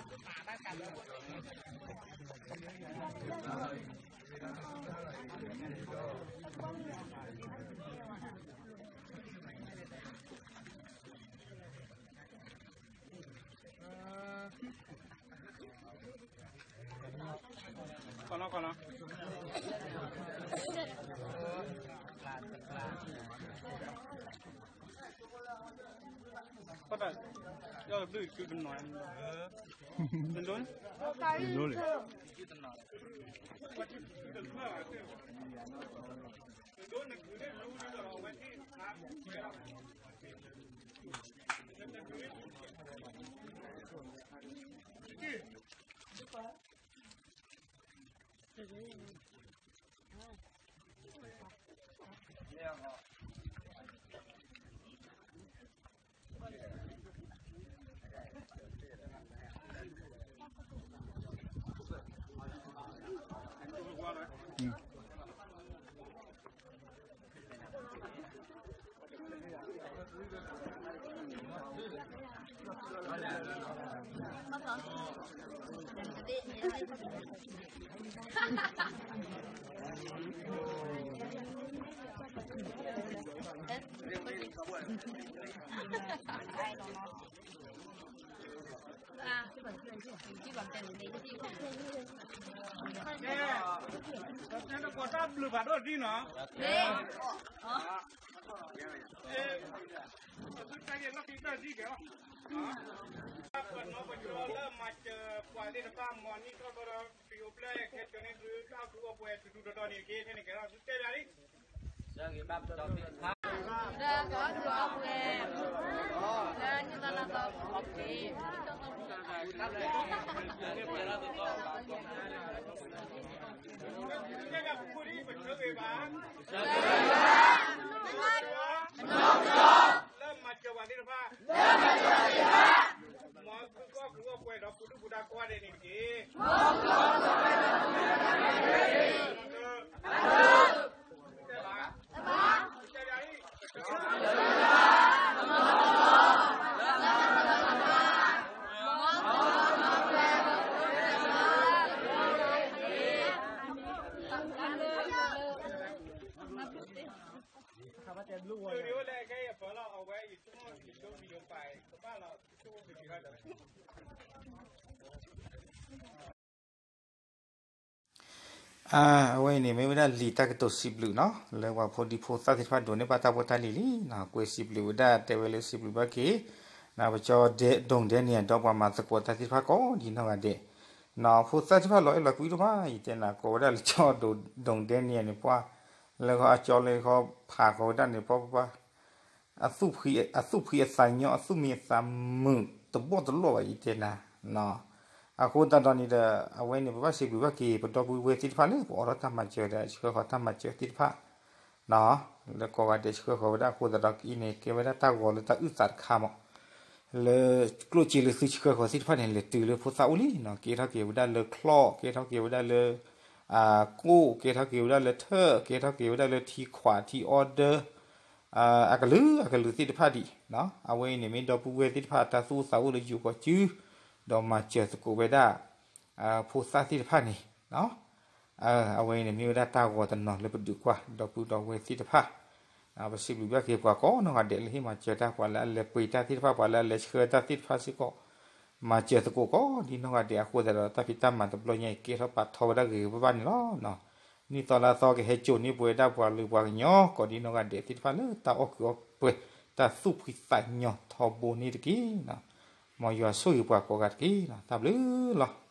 ပတၢ်ဘျုးဖးဒိၣ်ဒ်နီၤ, ပသုတၢ်ဂ့ၢ်လီၢ်ခံတၢ်ဒ်ကဲလီၤ, ပနီၢ်ပကၠီလၢမၤစၢၤပှၤသ့ၣ်တဖၣ် မ်နံၣ်ထီၣ်ဘီဒီး ပယိၤပျဲၢ် ကဟဲကၠီၤန့ၢ်သုတၢ်အိၣ်ဖှိၣ်အီၣ်ပှဲၤ ထူထူတီၤတီၤန့ၣ်တက့ၢ်. ဖဲန့ၣ်ကဲလီၤ သုတဲဘၣ်လံ ဒီးကီၢ်သူအီၣ်ပှဲၤ, လၢနံၣ်သီလါသီအပူၤန့ၣ်, လၢမၤစၢၤပှၤသ့ၣ်တဖၣ်, မ်သုကီၢ်သူအီၣ်ပှဲၤဒီး ပူၤဒုၣ်ပူၤဒါကိးဂၤဒဲးန့ၣ်တက့ၢ်. အဝဲအံၤန့ၣ် မ့ၢ်ဝဲဒၣ်လံာ်တၢ်ကတိၤစံးဘျုးနီၤ, လၢပှၤဖိဒံဖိသၣ်သ့ၣ်တဖၣ်ဒိးန့ၢ်ဘၣ်တၢ်ဖိတၢ်လံၤလံနီၤ, ကွဲးစံးဘျုးဝဲဒၣ် တဲဝဲလၢစံးဘျုးဘၣ်က့ၤ ပကၠီဒိၣ်ဒဲနံၤအဒီးပှၤမၤသကိးတၢ်သ့ၣ်တဖၣ်ကိးဒ်နီၢ်ဂၤဒဲး, ဖိသၣ်သ့ၣ်တဖၣ်လီၤအဲၣ်လီၤကွံဒိၣ်မး, ယတဲနၤကိးဝဲဒၣ်လၢကၠီဒိၣ်ဒဲနံၤန့ၣ် ပှၤ လၢဃီအကၠီလၢဃီဖးဃီဝဲဒၣ်န့ၣ် ပှၤ ပှၤ အသူၣ်ဖှံအသးညီ အသူၣ်မံအသးမုာ်တဘီၣ်တလီၢ်ဘၣ် ယတဲနၤ, အဃိသတးဒီးန့ၣ်ဒီး အဝဲန့ၣ် ပဘၣ်စံးဘျုးဘၣ်က့ၤ ပဒီပုၢ်ဝဲၢ်သ့ၣ်တဖၣ်လၢပအိးထီၣ်တၢ်မၤစၢၤဒီး ဆှၢဃီၤတၢ်မၤစၢၤသ့ၣ်တဖၣ် လၢကိးဂၤဒဲးဆှၢဃီၤဝဲဒၣ်အဃိသတးဒီး ကအံၤန့ၣ် ကဲဝဲဒၣ်တၢ်ဂီၤလၢတၢ်အုၣ်သးတခါမး, လၢကျိၣ်စ့လၢသုဆှၢဃီၤသ့ၣ်တဖၣ်န့ၣ် လဲၤတုၤလၢဖိသၣ်အိၣ်လံနီၤ, ကဲထီၣ်က့ၤဝဲဒၣ်လၢချီၣ် ကဲထီၣ်က့ၤဝဲဒၣ်လၢ ကိၣ် ကဲထီၣ်က့ၤဝဲဒၣ်လၢထၢၣ် ကဲထီၣ်က့ၤဝဲဒၣ်လၢထံခွးထံအီဒၢ အကလုာ်အကလုာ်သ့ၣ်တဖၣ်ဒံး, အဝဲအံၤန့ၣ်မ့ၢ်ဒီပုၢ်ဝဲၢ်သ့ၣ်တဖၣ်တၢ်သူၣ်အိၣ်သးအိၣ်လၢယိၤကီၢ်စု, ဒီးမၤစၢၤသကိးဝဲဒၣ် ဖိသၣ်သ့ၣ်တဖၣ်န့ၣ်, အဝဲအံၤန့ၣ်မ့ၢ်ဝဲဒၣ်တၢ်ဂီၤတနီၤလၢပဒုးကွၢ် ဒီပုၢ်ဒီဝဲၢ်သ့ၣ်တဖၣ်, ပစံးဘျုးဘၣ်က့ၤပှၤကိးနီၢ်ဂၤဒဲးလၢဟ့ၣ်မၤစၢၤတၢ် ပှၤလၢအလဲၤပှ့ၤတၢ်သ့ၣ်တဖၣ် ပှၤလၢအလဲၤဆှၢတၢ်သ့ၣ်တဖၣ်စ့ၢ်ကီး, မၤစၢၤသကိးကိးဒ်နီၢ်ဂၤဒဲးအဃိသတးဒီး တၢ်ဖံးတၢ်မၤတဘျီညါအံၤ ကဲထီၣ်ပာ်ထီၣ်ဝဲဒၣ်ဂ့ၤဂ့ၤဘၣ်ဘၣ်န့ၣ်လီၤ. နံၣ်သီလါသီကဟဲစိာ်န့ၢ်ပဝဲဒၣ်ပှၤလုၢ်ပှၤကညီ ကိးဒ်နီၢ်ဂၤဒဲးသ့ၣ်တဖၣ်လၢတၢ်အီၣ်ကုးအီၣ်ပှဲၤ တၢ်သူၣ်ဖှံသးညီထီဘိန့ၣ်တက့ၢ်. မ်ယွၤဆိၣ်ဂ့ၤပှၤကိးဂၤတက့ၢ်. တၢ်ဘျုးလီၤ.